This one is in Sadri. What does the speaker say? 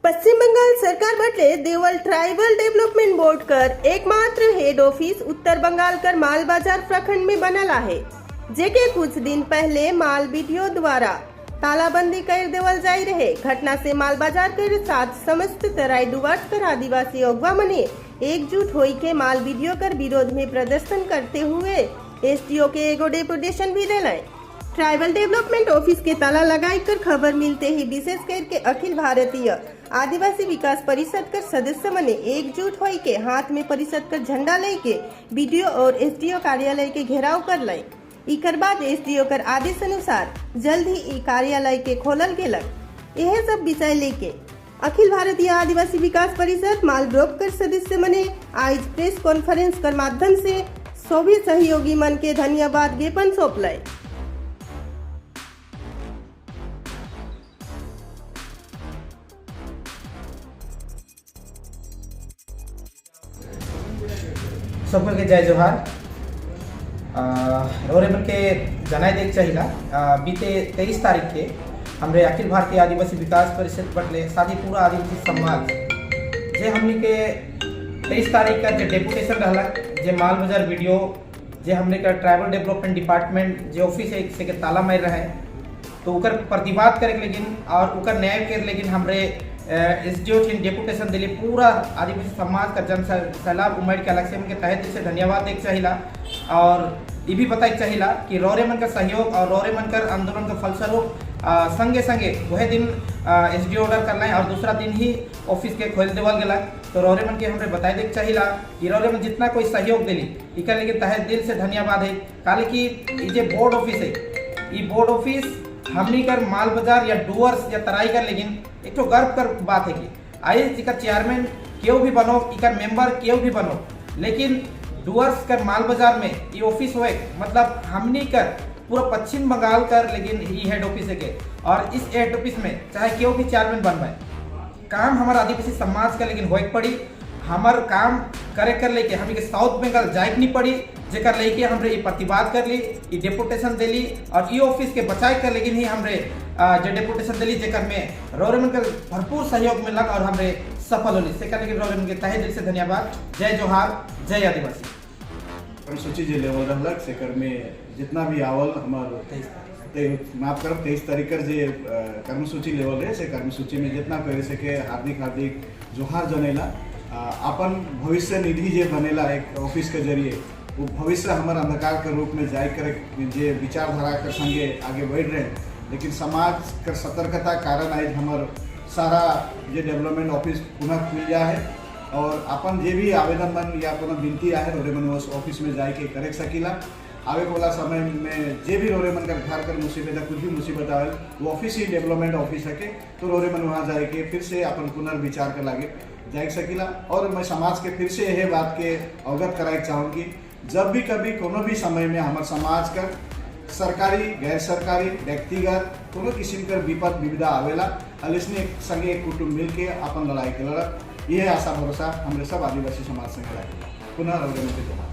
पश्चिम बंगाल सरकार बटले देवल ट्राइबल डेवलपमेंट बोर्ड कर एकमात्र हेड ऑफिस उत्तर बंगाल कर मालबाजार प्रखंड में बनल आहे, जेके कुछ दिन पहले माल बीडीओ द्वारा तालाबंदी कर देवल जाई रहे। घटना से मालबाजार के साथ समस्त तराई डुवार्स कर आदिवासी अगुवा मने एकजुट होई के माल बीडीओ कर विरोध में प्रदर्शन करते हुए एसडीओ के एगो डेपुटेशन भी दिलाए। ट्राइबल डेवलपमेंट ऑफिस के ताला लगाई कर खबर मिलते ही विशेष करके अखिल भारतीय आदिवासी विकास परिषद कर सदस्य मने एकजुट होई के हाथ में परिषद कर झंडा लेके बीडीओ और एसडीओ कार्यालय के घेराव कर लय। इकर बाद एसडीओ कर आदेश अनुसार जल्द ही ई कार्यालय के खोलल गेलक। यह सब विषय लेके अखिल भारतीय आदिवासी विकास परिषद माल ब्लॉक कर सदस्य मने आज प्रेस कॉन्फ्रेंस कर माध्यम से सभी सहयोगी मन के धन्यवाद ज्ञापन सौंपलय। सबके के जय जोहार। रौरे मन के जनाए देख चाहिला, बीते 23 तारीख के हमरे अखिल भारतीय आदिवासी विकास परिषद बटले साथ ही पूरा आदिवासी समाज जे हमनी के 23 तारीख का जे डेपुटेशन रहलक, जे माल बाजार वीडियो जे हमने का ट्राइबल डेवलपमेंट डिपार्टमेंट जे ऑफिस है से के ताला मार रहे, तो ओकर प्रतिवाद करे के लेकिन और ओकर न्याय के लेकिन हमरे एस डी ओ ठिन डेपुटेशन दिली। पूरा आदिवासी समाज का जन सैलाब उमड़ के अलग से उनके तहे दिल से धन्यवाद देख चाहिला और ये भी बताए चाहिला कि रौरे मन का सहयोग और रौरे मन का आंदोलन का फलस्वरूप संगे संगे वह दिन एस डी ओ ऑर्डर करना है और दूसरा दिन ही ऑफिस के खोल देवल गया। तो रौरे मन के हमरे बताए देख चाहिला कि रौरे मन जितना कोई सहयोग दिली, इकर लेकिन तहे दिल से धन्यवाद है। काले कि ये जे बोर्ड ऑफिस है, ये बोर्ड ऑफिस हमनी कर माल बाजार या डुअर्स या तराई कर लेकिन एक तो गर्व कर बात है कि आई इकर चेयरमैन केहू भी बनो, इकर मेंबर केहू भी बनो, लेकिन डुअर्स कर माल बाजार में ये ऑफिस होए मतलब हमनी कर पूरा पश्चिम बंगाल कर लेकिन ये हेड ऑफिस है के और इस हेड ऑफिस में चाहे केहू भी चेयरमैन बनवाए, काम हमारा आदिवासी समाज का लेकिन होए पड़ी। हमार काम करे कर लेके हमें के साउथ बंगाल जाए नहीं पड़ी, जेकर लेके हमरे ये प्रतिवाद कर ली, ये डेपुटेशन दिली और ये ऑफिस के बचाए कर लेकिन ही हमरे जे डेपुटेशन दिली, जेकर में रौरेमन के भरपूर सहयोग मिलक और हमरे सफल होली। से कर लेकिन रौरेमन के तहे दिल से धन्यवाद। जय जोहार, जय आदिवासी। अनुसूची जे लेवल रहलक सेकर में जितना भी आवल हमार 23 तारीख। माफ करब, 23 तारीख कर जे कर्मसूची लेवल रहे से कर्मसूची में जितना करे सके हार्दिक हार्दिक जोहार जनेला। अपन भविष्य निधि जे बनेला एक ऑफिस के जरिए, वो भविष्य हमार अंधकार के रूप में जाय कर जे विचारधारा के संगे आगे बढ़ रहे हैं, लेकिन समाज कर सतर्कता कारण आज हमार सारा जे डेवलपमेंट ऑफिस पुनः खुल जा है और अपन जे भी आवेदन मन या कोनो विनती आहे रोरे मन ऑफिस में जाए के करे सकीला। आवे वाला समय में जे भी रोरे मन कर घर कर मुसीबत या कुछ भी मुसीबत आवे, वो ऑफिस ही डेवलपमेंट ऑफिस है के, तो रोरे मन वहाँ जाए के फिर से अपन पुनर्विचार कर लागे जाए सकीला। और मैं समाज के फिर से यह बात के अवगत कराए चाहूँगी, जब भी कभी कोनो भी समय में हमारे समाज का सरकारी गैर सरकारी व्यक्तिगत कोनो किस्म के विपद विविधा आवेला, अलिसने संगे एक कुटुंब मिल के अपन लड़ाई के लड़ब, यह आशा भरोसा हमरे सब आदिवासी समाज संगे राखेला। पुनः अवगत जोहार।